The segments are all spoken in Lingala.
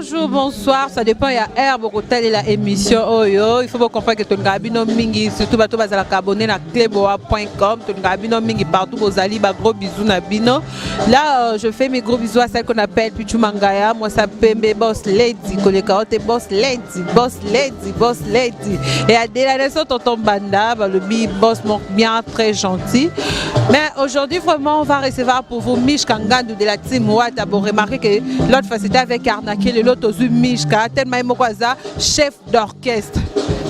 Bonjour, bonsoir, ça dépend ya heure bokotalela émission oyo. Il faut vous comprendre que tolingaka bino mingi, surtout bato bazalaka abonné na cleboa.com, tolingaka bino mingi partout bozali, ba gros bisous na bino. Là, je fais mes gros bisous à celle qu'on appelle Pichu Mangaya, moi ça Pembe Boss Lady, koleka ote Boss Lady, Boss Lady, Boss Lady. Et à Déla tonton Banda, balobi boss bien très gentil. Mais aujourd'hui vraiment on va recevoir pour vous Mishka Ngandu de la team Wata. Bon, remarquez que l'autre fois c'était avec Arnaqué, l'autre ozwi Mishka, tellement ye moko aza chef d'orchestre.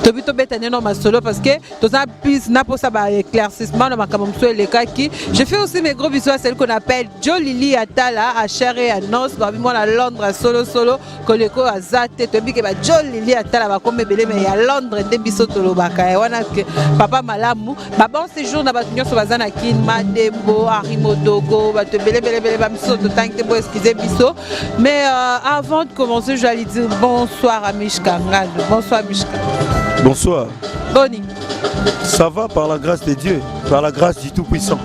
Tobi tobeta neno masolo parce que toza plus na posa ba éclaircissement na makambo mosusu elekaki. Je fais aussi mes gros bisous à celle qu'on appelle Jolili Atala, à chair et à nos, babi mwana Londres solo solo koleko aza te. Toyebi ke ba Jolili Atala bakoma ebele, mais ya Londres nde biso tolobaka ya wana ke papa malamu. Ba bon séjour na bato nyonso baza na Kin, Madembo, Henri Modogo, bato ebele ebele ebele, bamisusu totangi te, bo excuse biso. Mais avant de commencer, je vais aller dire bonsoir à Mishka Ngandu. Bonsoir Mishka. Bonsoir. Boni? Ça va par la grâce de Dieu, par la grâce du Tout-Puissant.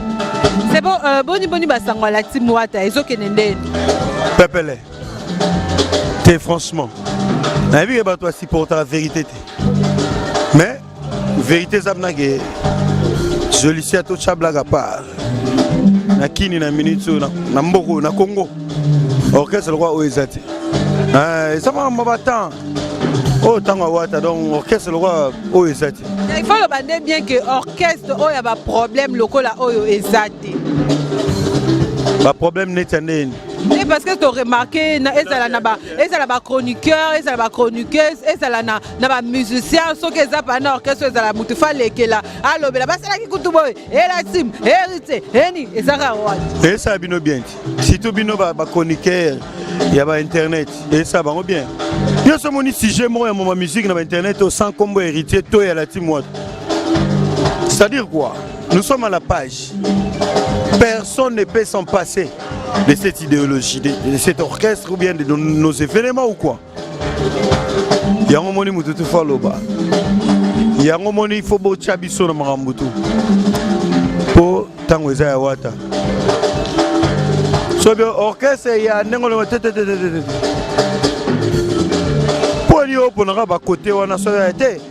C'est bon, boni boni basango la team Wata, ezokende ndeni? Pepele. Te, franchement. Nayebi ke bato basupporta la vérité te. Mais vérité eza mnake jolicia totya blague à part na kini na minute oyo na mboka oyo na Congo, orchestre lokwa oyo eza te. Eza makambo batan oyo ntango awata, donc orchestre lokwa oyo eza te. Il faut loba nde bien que orchestre oyo ya baproblème lokola oyo eza te. Baproblème neti ya ndeni? Te, parce que toremarquer ezala na ba ezala bachroniqueur, ezala bachroniqueuse, ezala na bamusicien, soki eza pa na orchestre, ezala motu fa alekela alobela basalaki kutu boye ela team héritier eni ezaka wana. Esala bino bien ti, surtout bino bachroniqueur ya bainternet, esala bango bien nyonso. Omoni sujet moko ya moma musique na bainternet oyo sans kombo héritier to ya la team Wata, c'est-à-dire quoi? Nous sommes à la page, personne ne peut s'en passer de cette idéologie, de cet orchestre ou bien de nos événements ou quoi. Yango moni motu tu fo aloba, yango moni fo botya biso na makambo tu, mpo ntango eza ya Wata, soki orchestre ya ndenge olongo te te te te te, mpo nini oponaka bakote wana? Soki ya te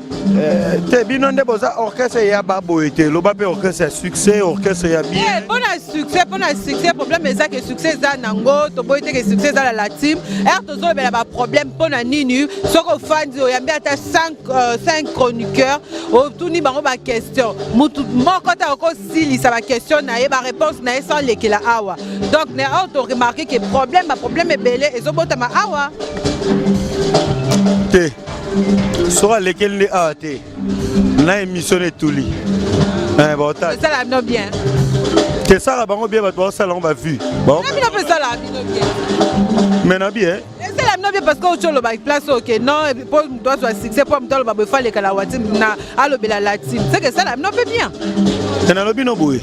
te, bino nde boza orchestre ya baboye te, loba mpe orchestre ya succès, orchestre ya bien. Mpona succès, mpona succès, problème eza ke succès eza nango, toboyi te ke succès eza na la team r. Tozolobela baproblème mpona nini? Soki ofandi, oyambi ata 5 chroniqueur, otuni bango baquestion, mutu moko te akosilisa baquestion na ye, baréponse na ye sans lekela awa. Donc na oyo toremarquer ke problème, baproblème ebele ezobotama awa. Te, soki alekeli nde awa te na émission na etuli. Esala bino bien. Te, esala bango bien, bato baosala yango bavue. Bino mpe esala bino bien. Mais na bien. Esala bino bien parce que oti oloba place oke non, mpo moto azwa succès, mpo moto aloba boye, fo aleka na wati na alobela la team, c'est que esala bino mpe bien. Te, nalobi no boye,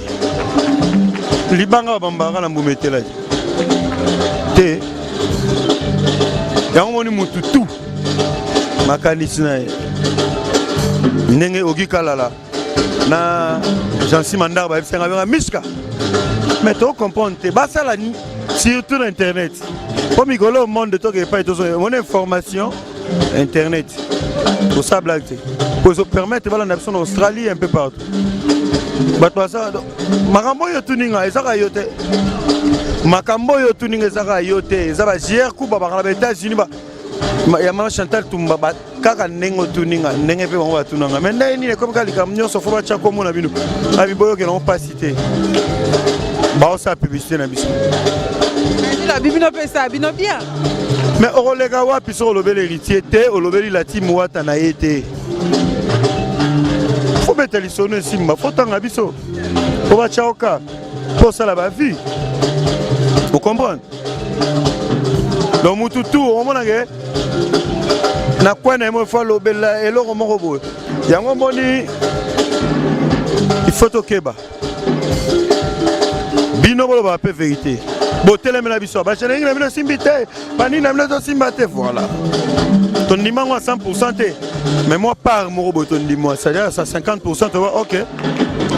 libanga babambaka na mbuma etelaki te. Yango moni mutu tu makanisi na ye ndenge oki kalala na Jansi Mandar bayebisanga benga Mishka, mais tocomprendre te basala surtout na internet, mpo mikolo monde toke epai tozo mona information internet, tosala blague te, po ezopermettre balanda biso na Australie, un peu partout. Bato baza makambo oyo otuninga ezaka yo te, makambo oyo otuninga ezaka yo te, eza ba jr kuba bakala ba États-Unis ya mama Chantal Tumba, kaka ndenge otuninga, ndenge mpe bango batunanga. Mais ndenge nini ekomi kaka likambo nyonso fo batya kombo na bino? Abi boyokela ngo mpasi te, baosala publicité na biso. Bino mpe esala bino bien. Mais okoleka wapi soki olobeli héritier te, olobeli la team Wata na ye te? Fo beta lisono esimba, fo tanga biso po batya oka mpo osala bavie, ocomprendre? Donc mutu tu omonake na kwe na ye mo fo alobela eloko moko boye. Yango moni il faut tokeba, bino bolobaka mpe vérité, botelemela biso bagenelingi na bino esimbi te, banini na bino ezosimba te. Voilà, tondima yango à 100 te, mais moi part moko boye tondima, c'est-à-dire sa 50, toba ok,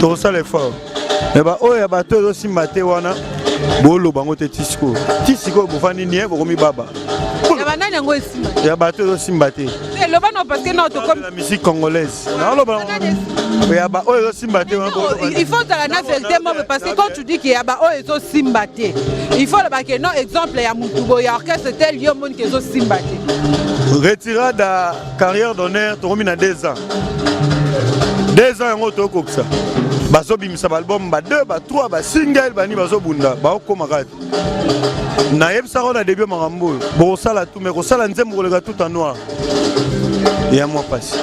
tokosala effort. Mais baoyo ya bato ezosimba te wana, boloba yango te. Ti sikoyo, ti sikoyo bofandi nie, bokomi baba. Ya banani? Nani yango esimba? Ya bato ezosimba te. Te, loba non, parce que non, tokomi la musique congolaise. Naoloba ya ba oyo ezosimba te. Il faut ozala na vérité moko, parce que quand tu dis que ya ba oyo ezosimba te, il faut oloba ke non, exemple ya mutu boye, ya orchestre tel, yo omoni ke ezosimba te. Retirada, carrière d'honneur, tokomi na 2 ans. 2 ans yango tokokisa, bazobimisa baalbum ba 2, ba 3, basingle, bani bazobunda, baokóma kaka te. Nayebisaka na début, makambo oyo bokosala tu, mais kosala nzembo koleka tout en noir ya mwa mpasi,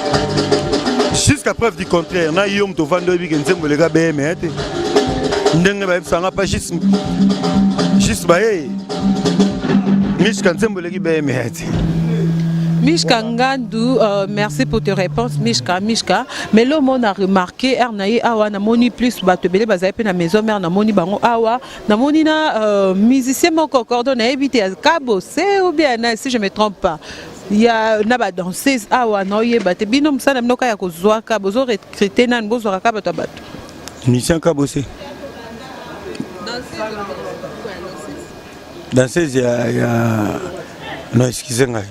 jusqu'à preuve du contraire. Na yo moto ovandi, oyebi ke nzembo eleka BM te, ndenge bayebisanga pa juste baye Mishka, nzembo eleki BM te. Mishka Ngandu, merci pour tes réponses, Mishka, Mishka. Mais là, on a remarqué, Ernaï awa, namoni plus bato ebele bazali pe na maison mère, namoni bango awa, namoni na musicien moko cordon nayebi te, Kabose ou bien na, si je me trompe pas. Ya na ba danseuse awa, naoyeba te, bino mosala bino kaka ya kozwaka, bozo recruter nani, bozwaka kaka bato ya bato. Musicien Kabose, danseuse ya non, excuse ngai,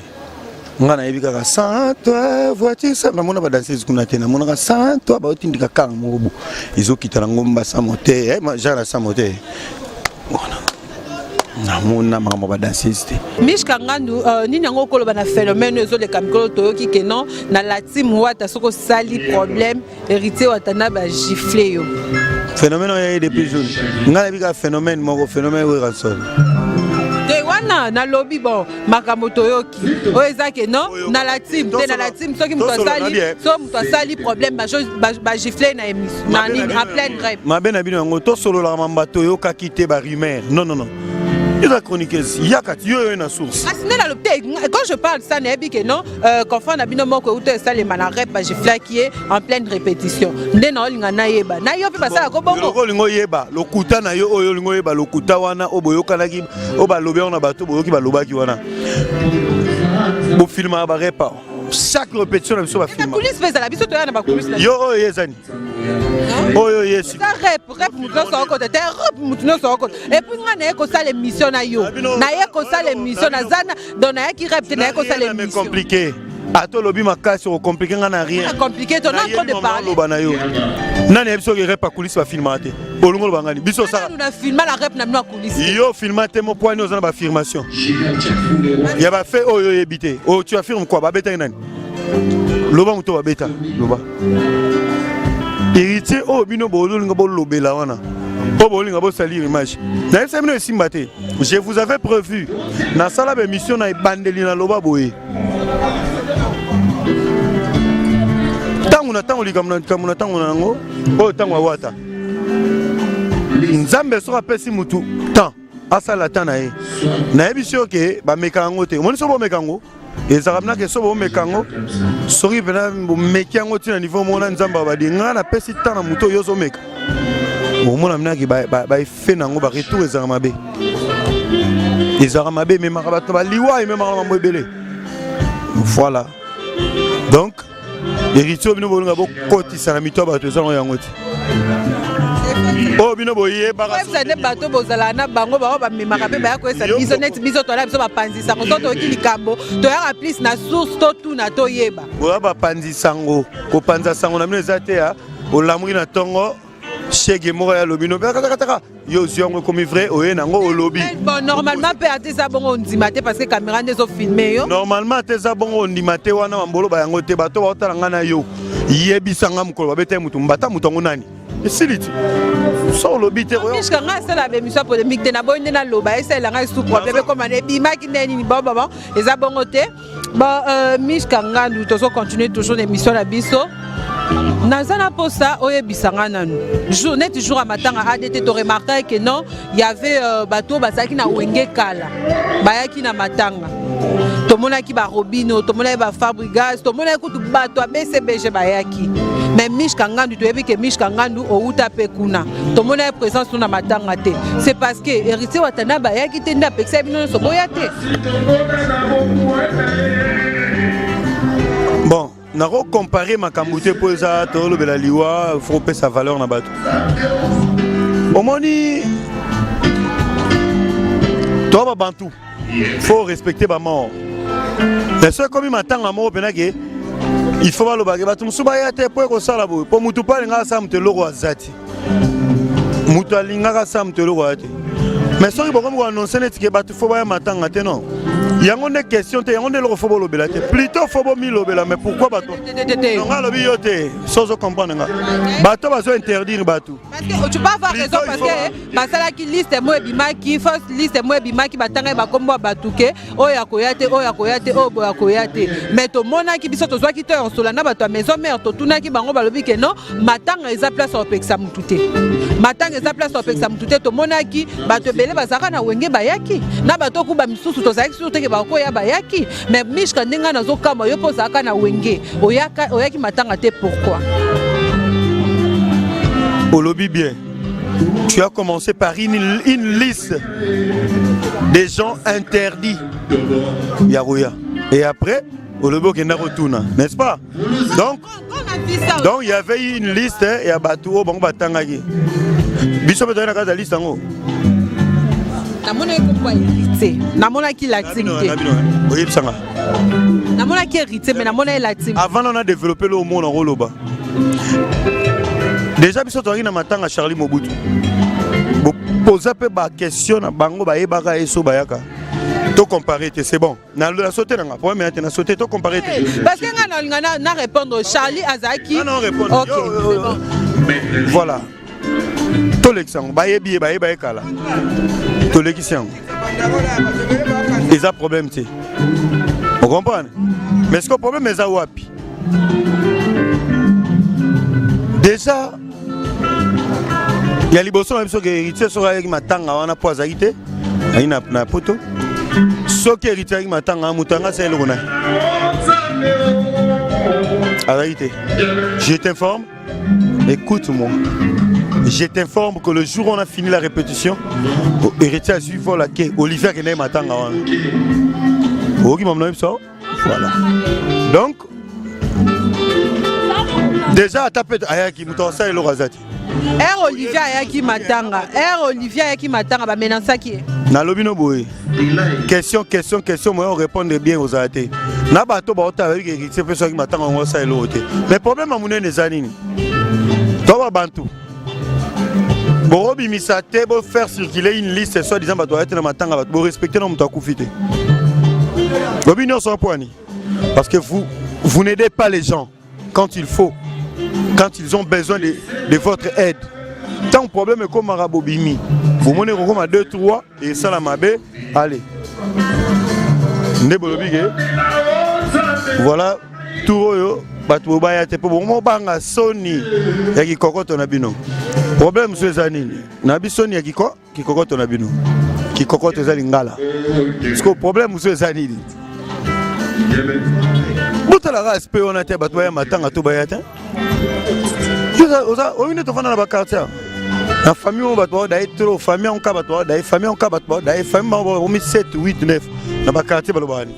ngai nayebi kaka sans toi voiture sa, namona badanseuse kuna te, namonaka sans toi baotindika kanga moko bo ezokita na ngomba sans moteur, genre sans moteur wana, namona makambo ya badanseuse te. Mishka Ngandu, nini yango okoloba na phénomène oyo ezoleka mikolo? Toyoki ke non, na la team Wata, soki osali problème, Héritier Watana bagifle yo. Phénomène oyo yaye depuis jour, ngai nayebi kaka phénomène moko, phénomène Werrason. Te, wana nalobi, bon, makambo toyoki oyo eza ke non, na la team te, na la team, soki moto asali, soki moto asali problème, bagifle na émission na nini, en pleine rep. Mabe na bino yango, tosololaka mamba toyokaki te, barumeur, non, non, non, eza chroniqueuse, yaka ti yo oyo na source. Kasi nde nalobi te, quand je parle ça, nayebi ke non, confrère na bino moko euta esalema na rep, bagiflaki ye en pleine répétition. Nde na olinga nayeba na yo mpe basalaka bongo. Loko olingi oyeba lokuta na yo, oyo olingi oyeba lokuta wana, oyo boyokanaki, oyo balobi yango na bato, boyoki balobaki wana, bofilmaka barep awa, chaque répétition na biso bafilma. Coulisse mpe ezala, biso toya na bacoulisse. Yo oyo ye ezani oyo ye eza rep, rep motu nyonso akota te, rep motu nyonso akota. Et puis nga naye kosala émission na yo, naye kosala émission, naza na donc nayaki rep te, naye kosala émission. Compliqué, ata olobi makasi, okomplike nga na rien. Compliqué, ton en train de parler. Oloba na yo, nani yebi soki rep ya coulisse bafilmaka te? Olingi oloba ngani, biso osala na filma la rep na bino ya coulisse. Yo filma te, mopwani oza na baaffirmation ya bafe oyo oyebi te. Oyo tu affirme quoi? Babetaki nani? Loba moto babeta, loba Héritier oyo bino bolinga bolobela wana, oyo bolinga bosalir image. Nayebisa bino esimba te, je vous avais prévu. Nasala baémission na ebandeli, naloba boye, ntango na ntango, likambo na likambo na ntango na yango. Oyo ntango awata, Nzambe soki apesi mutu temps, asala temps na ye. Nayebi soki oke bameka yango te, omoni, soki bomeka yango ezalaka mnake, so bomeka yango, soki mpena bomeki yango ntina niveau moko na Nzambe abadi, ngai napesi temps na motu oyo ozomeka, omona minaki baeffet na yango, baretour ezalaka mabe, ezalaka mabe, ememaka bato baliwa, ememaka mambo ebele. Voilà, donc Héritier, bino bolinga bokotisa na mito ya bato, ezango yango te oyo bino boyebaka. Nde bato bozala na bango, bango bamemaka mpe baya koyesa biso, neti biso toala, biso bapanzi sango. So toyoki likambo, toyaka plus na source, totuna, toyeba. Boya bapanzi sango, kopanza sango na bino eza te ya olamuki na ntongo, shege moko ya lobi no katakataka, yo ozwi yango, ekomi vrai, oye nango, olobi. Bon, normalement mpe ate eza bongo, ondima te, parce que caméra nde ezofilme yo. Normalement te, eza bongo, ondima te. Wana bambolo bayango te, bato baotala ngai na yo. Yebisa nga, mokolo babeta ye motu mbata, moto yango nani? Esili ti so olobi te. Mishka, ngai asala bémission polémique te, naboyi nde naloba, esalela ngai sous problème, ekoma na ebimaki nde nini. Bon, bon, bon, eza bongo te. Bon, Mishka Ngandu, tozocontinue toujours na émission na biso. Naza na mposa oyebisa nga nanu, jour neti jour ya matanga ADT, toremarquaki ke non, y avait bato oyo bazalaki na Wenge kala, bayaki na matanga. Tomonaki barobino, tomonaki bafabrigas, tomonaki kutu bato ya BCBG bayaki. Mais Mishka Ngandu, toyebi ke Mishka Ngandu outa mpe kuna, tomonaki présence no na matanga te. C'est parce que Héritier Watana bayaki te nde apekisa bino nyonso boya te? Bon, nakocompare makambo te, mpo eza tolobela liwa, faut kopesa valeur na bato. Omoni, to babantu, faut respecter bamort. Mais soki ekomi matanga moko mpena ke il faut balobake bato mosusu baya te mpo ekosala boye, mpo motu mpo alingaka asala moto eloko aza te, moto alingaka asala moto eloko aya te. Mais soki bokomi koannonce neti ke bato faut baya matanga te, non, yango nde question te, yango nde eloko faut bolobela te, plutôt faut bomilobela. Mais pourquoi bato nga alobi yo te, so ozocomprendre nga, bato bazo interdire bato. Parce que tu peux avoir raison, parce que basalaki liste mo ebimaki, fausse liste mo ebimaki, batangaki bakombo ya bato ke oyo akoya te, oyo akoya te, oyo boye akoya te. Mais tomonaki, biso tozwaki to ya na bato ya maison mère, totunaki bango, balobi ke non, matanga eza place ya kopekisa mutu te, matanga eza place ya kopekisa mutu te. Tomonaki bato ebele bazalaka na Wenge bayaki, na bato okuba misusu tozalaki susu teke bakoya bayaki. Mais Mishka, ndenge ngai nazokamwa, yo mpo ozalaka na Wenge, oyaki matanga te, pourquoi? Olobi bien. Tu as commencé par une liste des gens interdits ya koya et après olobi okenda kotuna, n'est-ce pas? Donc il y avait une liste ya bato oyo bango batangaki, biso mpe toyei na kati ya liste yango. Namonaki kombo ya Héritier, namonaki Latime te. Oyebisanga. Namonaki Héritier, mais namonaki Latime. Avant on a développé le omona koloba, déjà biso tozalaki na matanga Charlie Mobutu, bopoza mpe baquestion na bango, bayebaka ye so bayaka. Tocompare te, c'est bon, na saute nanga problème ya te, na saute, tocompare te. Parce que nga nalinga na répondre, Charlie azalaki. Non, répondre. Ok, c'est bon. Voilà, tolekisa yango, bayebi ye, bayeba ye kala, tolekisi yango, eza problème te, ocomprendre? Mais ce que problème eza wapi? Déjà ya liboso na biso ke Héritier soki ayaki matanga wana, mpo azalaki te, ayi na poto. Soki Héritier ayaki matanga wana, moto anga asala eloko na ye azalaki te. Je t'informe, écoute-moi, je t'informe que le jour où on a fini la répétition, Héritier azwi vol, ake, Olivier akende ye matanga wana. Oyoki mamu na biso? Voilà, donc déjà ata mpe ayaki, moto asala eloko aza te. Aire Olivier ayaki matanga, aire Olivier ayaki matanga, bamenaçaki ye. Nalobi no boye, question, question, question, moyen orépondre bien ozala te. Na bato baotala, bayebi Héritier mpe soki matanga yango asala eloko te. Mais problème ya monene eza nini? To babantu bokobimisa te, bofaire circuler une liste soit disant bato baya te na matanga, bato borespecte na moto akufi te. Lobi nyonso apwani parce que vous, vous n'aidez pas les gens quand il faut, quand ils ont besoin de votre aide. Tant problème ekomaka, bobimi, bomoni ekokoma 2 3 esala mabe. Allez, nde bolobi ke voilà, tour oyo bato baya te mpo bomobanga soni ya kikokoto na bino. Problème mosusu eza nini? Na biso soni ya kikokoto na bino, kikokoto eza lingala. Parce que problème mosusu eza nini? Botalaka aspect wana te, bato baya matanga to baya te. Oyo nde tofanda na baquartier, na famille oyo bato baoda ye trop, famille yango ka bato baoda ye, famille yango ka bato baoda ye, famille bango bakomi 7 8 9 na baquartier. Balobaka nini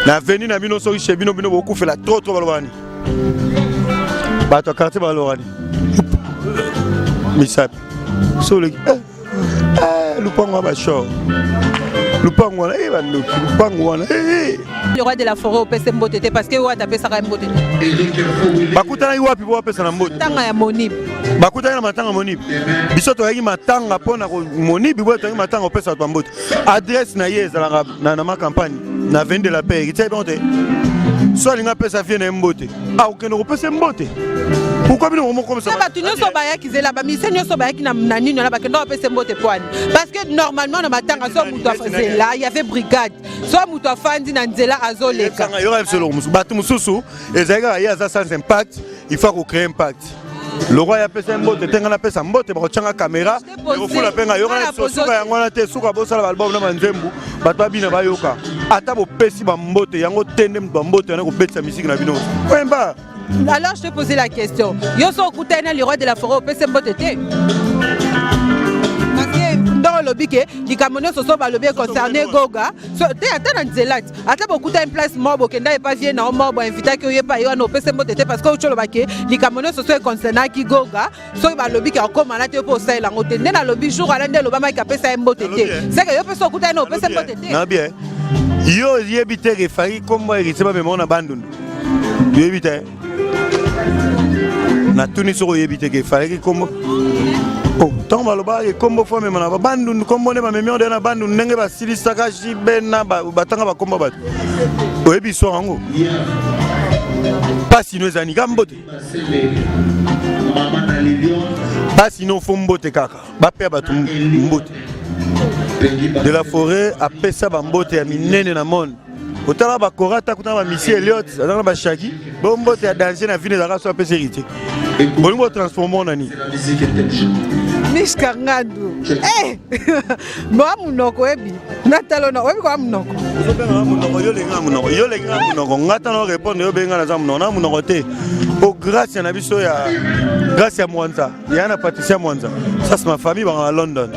na avenue na bino? Soki chez bino, bino bokufela trop trop, balobaka nini? Bato ya quartier balobaka nini? Misapi so oleki lupango ya bashor, lupango wana e bandoki, lupango wana. Le roi de la forêt, opesa mbote te parce que oyo atapesaka ye mbote te. Bakutanaki wapi po bapesa na mbote? Ntanga ya Monibe. Bakutaki na matanga Monibe. Biso toyaki matanga mpo na Monibi boye, toyaki matanga kopesa bato bambote. Adresse na ye ezalaka na ma campagne na avenue de la Paix. Héritier bango te, so alingi apesa vie na ye mbote, akokende kopesa mbote. Pourquoi bino mokomisa? Na bato nyonso bayaki, zela, bamise nyonso bayaki na nini wana, bakenda bapesa mbote poani? Parce que normalement na matanga, so moto zela, y avait brigade, so moto afandi na nzela azoleka. Yoka biso eloko mosusu, bato mosusu ezali kaka ye aza sans impact, il faut kocréer impact. Le roi apesa mbote te, ngai napesa mbote, bakotyanga caméra, ekofula mpe ngai. Yoka biso suka yango wana te, suka bosala baalbum na banzembu, bato babina bayoka. Ata bopesi bambote yango te, nde moto bambote wana kobetisa misiki na bino oyemba. Alors je te posais la question, yo so okutani na le roi de la forêt, opesi mbote te parce que Ndongo olobi ke likambo nyonso so balobi econcerne Goga so te, ata na nzela ti, ata bokutani place moko, bokenda epa vie na yo moko, boinvitaki oye epa ye wana, opesa mbote te, parce que outi oloba ke likambo nyonso so econcernaki Goga, soki balobi ke akóma na te, yo mpe osalela yango te. Nde nalobi jour wana nde elobamaki apesa ye mbote te, seke yo mpe so okutani na opesa mbote te. Na bien, yo oyebi te refari kombo Héritier bamema na Bandundu, yoyebi te? Natuni soki oyebi te ke efalaki kombo ntango balobaka kombo fo amema na Bandundu, kombo nde bamemi ode na Bandundu, ndenge basilisaka jibe na batanga bakombo bato, oyebi histoire yango? Mpasi no ezali ka mbote, mpasi no fo mbote kaka bapea bato mbote. De la Forêt apesa bambote ya minene na monde. Otala bakora, ata kuna bamisi Eliot aza na bashaki bo mbote ya danger na vine ezalaka so apesa Héritier. Bolingi botransforme na nini? Mishka Ngandu, eh! Boa monoko, oyebi natalo na oyebi koa monoko. Ozobengaka monoko, yo olenga monoko, yo olenga monoko. Nga tana orépondre, yo obenga naza monoko na monoko te, po grâce na biso ya grâce ya Mwanza ya na Patricia Mwanza, ça c'est ma famille, banga na London.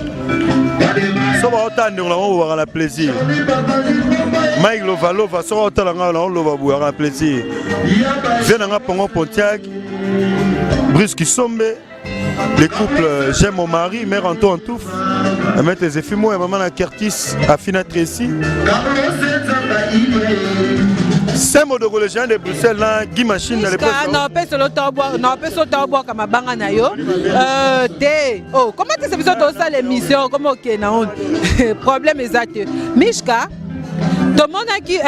So baotala ndeko nango bobaka na plaisir. Mike Lovalova, soki otala ngai na oloba boyaka na plaisir. Vie na nga Pongo Pontiac, Brice Kisombe, les couples, j'aime mon mari, mère Anto Antouf, Maître Zefimo et maman na Curtis Afina Tracy, Saint Modoko, le géant de Bruxelles, na Guy Machine na l'époque. Napesa otobwaka mabanga na yo te. Oh, comment te biso tosala émission comment okende na problème eza te. Mishka, tomonaki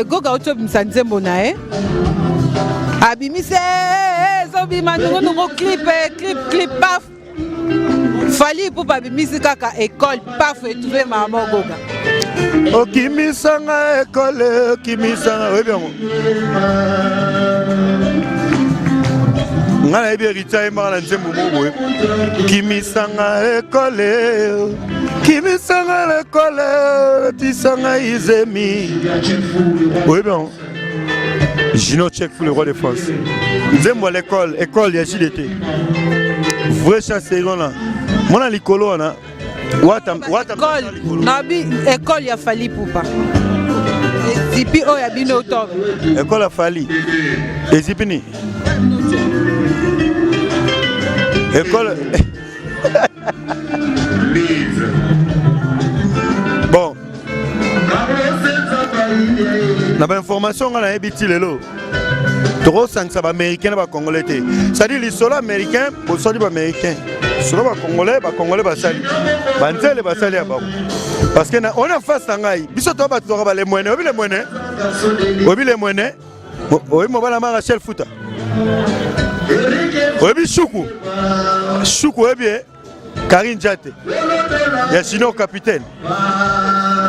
Goga oti obimisa nzembo na ye, abimisi ezobima nungunungu, clip clip clip, paf, Fally Ipupa abimisi kaka école, paf, etrouve mama Goga. Okimisanga ekole, okimisanga, oyebi yango? Ngai nayebi Héritier ayembaka na nzembo moko boye: kimisanga ekole, kimisanga lekole, tisanga izemi, oyebi yango? Gino Check, le roi de France, nzembo ya l'école, école ya JDT, vrai chasse wana, mwana likolo wana, wata wata. École nabi, école ya Fally Ipupa ezipi oyo ya bino to? École ya Fally ezipi nini? École, bon, na bainformation nga nayebi ti lelo, tokosangisa baaméricain na bacongolais te. C'est-à-dire lisolo américain bosali, baaméricain solo, bacongolais, bacongolais basali banzele, basali ya bango, parce que on en face na ngai, biso to bato toka balemwene. Oyebi lemwene? Oyebi lemwene? Oyebi mobala ma Rachel Futa? Oyebi shuku shuku? Oyebi ye Karine Jate ya Junior capitaine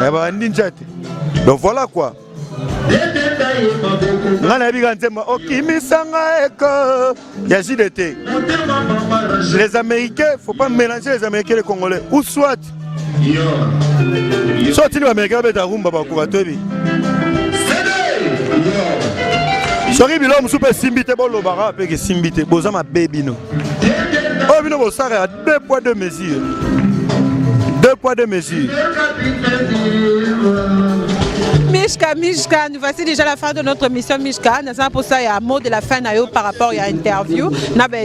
ya bandi Njate? Donc voilà quoi, ngai nayebi kaka nzembo okimisanga eko ya JDT. Les Américains, faut pas mélanger les Américains et les Congolais, ou soit so otindi baaméricain babeta rumba, bakoka. Toyebi soki biloko mosusu mpe esimbi te, bolobaka mpe esimbi te. Boza mabe bino, oyo bino bosaka ya deux poids deux mesures, deux poids deux mesures. Mishka, Mishka, nous voici déjà la fin de notre émission. Mishka, nous pour ça, il y a un mot de la fin na yo par rapport à interview. Na ba,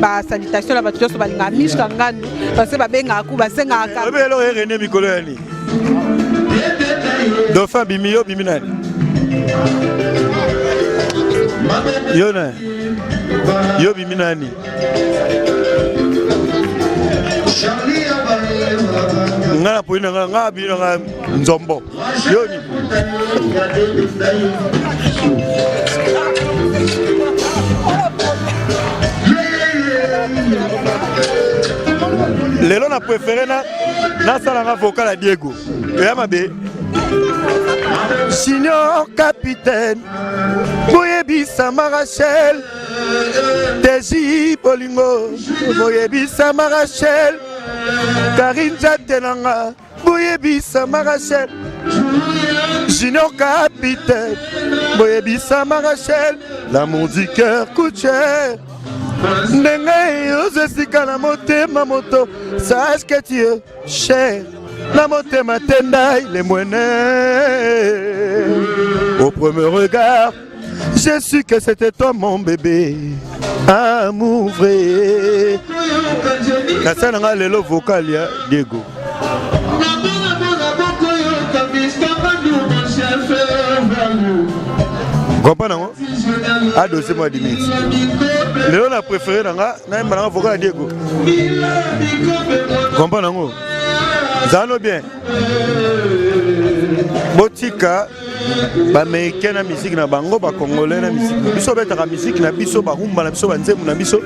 ba salutation la bato nyonso balinga Mishka Ngandu, parce que babengaka ku basengaka. Oyebi eloko ye René mikolo yani dauphin bimi, yo bimi nani? Yo na yo bimi nani? Nga na poli na nga, nga abimi na nga nzombo yo ni. Lelo na préféré na nasalanga vocal ya Diego eya mabe. Junior capitaine, boyebisa Marachel Tesi bolingo, boyebisa Marachel Karine Jate na nga, boyebisa Marachel Junior capitaine, boyebisa Marachel l'amour du cœur coûte cher. Ndenge ozo esika na motema moto, sache que tu es cher na motema tendai le mwene. Au premier regard, j'ai su que c'était toi mon bébé, amour vrai. Nasala nga lelo vocal ya Diego. Comprendre yango adose mwa dimiti lelo na préféré na nga nayemba nanga vocal ya Diego. Comprendre yango zala no bien, botika baaméricain na musique na bango, bacongolais na musique na biso. Obetaka musique na biso, barumba na biso, banzembo na biso.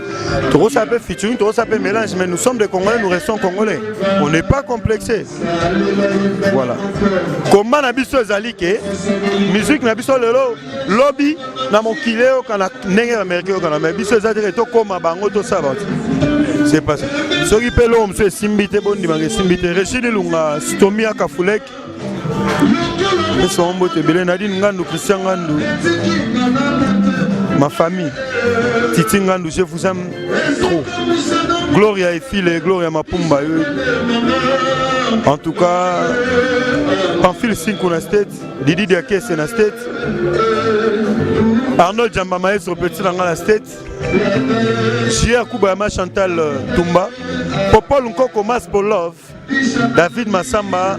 Tokosala mpe featuring, tokosala mpe mélange, mais nous sommes des Congolais, nous restons Congolais, on n'est pas complexé. Voilà komba na biso ezali ke musique na biso lelo, lobi na mokili eyokana ndenge baaméricain eyokana, mais biso eza teke tokóma bango, tosala bango, c'est pas ça. Soki mpe eloko mosusu esimbi te, bondimaka esimbi te. Régine Lunga, Stomia Kafulek, pesa bango mbote ebele. Nadine Ngandu, Christian Ngandu, ma famille, Titi Ngandu, je vous aime trop. Gloria Efile, Gloria Mapumba yo. En tout cas, Pamphile Sinku na State, Didi Diakese na State, Arnold Jamba Maestro petit na nga na State, JR Kubayama, Chantal Tumba, Popol Nkoko, Mas Love, David Massamba,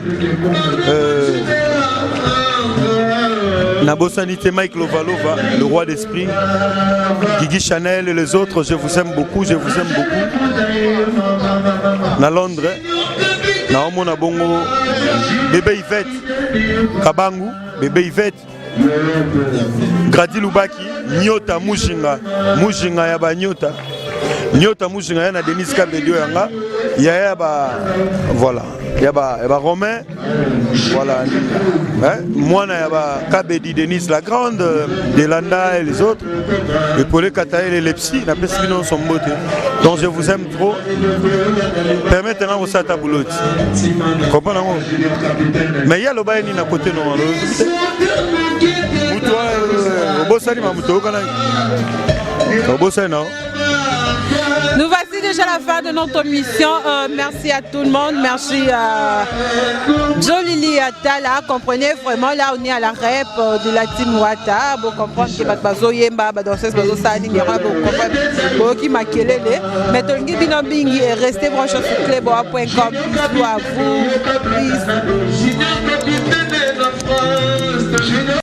nabosani te Mike Lovalova, le roi d'esprit, Guigui Chanel et les autres, je vous aime beaucoup, je vous aime beaucoup. Na Londres, naomona bongo bébé Yvette Kabangu, bébé Yvette Gradi Lubaki, Nyota Mujinga, Mujinga ya banyota, Nyota Mujinga ya na Denis Kabedio yanga, ya ba voilà, ya ba Romain, voilà, hein? Mwana ya ba Kabedi Denis la grande, Delanda et les autres, et Paul Katael et Lepsi, napesi bino nyonso mbote. Donc je vous aime trop. Permettez nga kosala ta boulot, comprendre yango, mais ye aloba ye nini na côté no mutu obosani ma moto oyokanaki obosani nao. Nous voici déjà la fin de notre mission. Merci à tout le monde. Merci à Jolili Atala. Comprenez vraiment, là, on est à la rep de la team Wata. Bon, comprendre que bazo yemba, ba danseuse, bazo sani, bon, comprendre, bon, qui m'a kelele. Mais tolingi bino mingi et restez branchés sur cleboa.com. Bisous à vous. Bisous.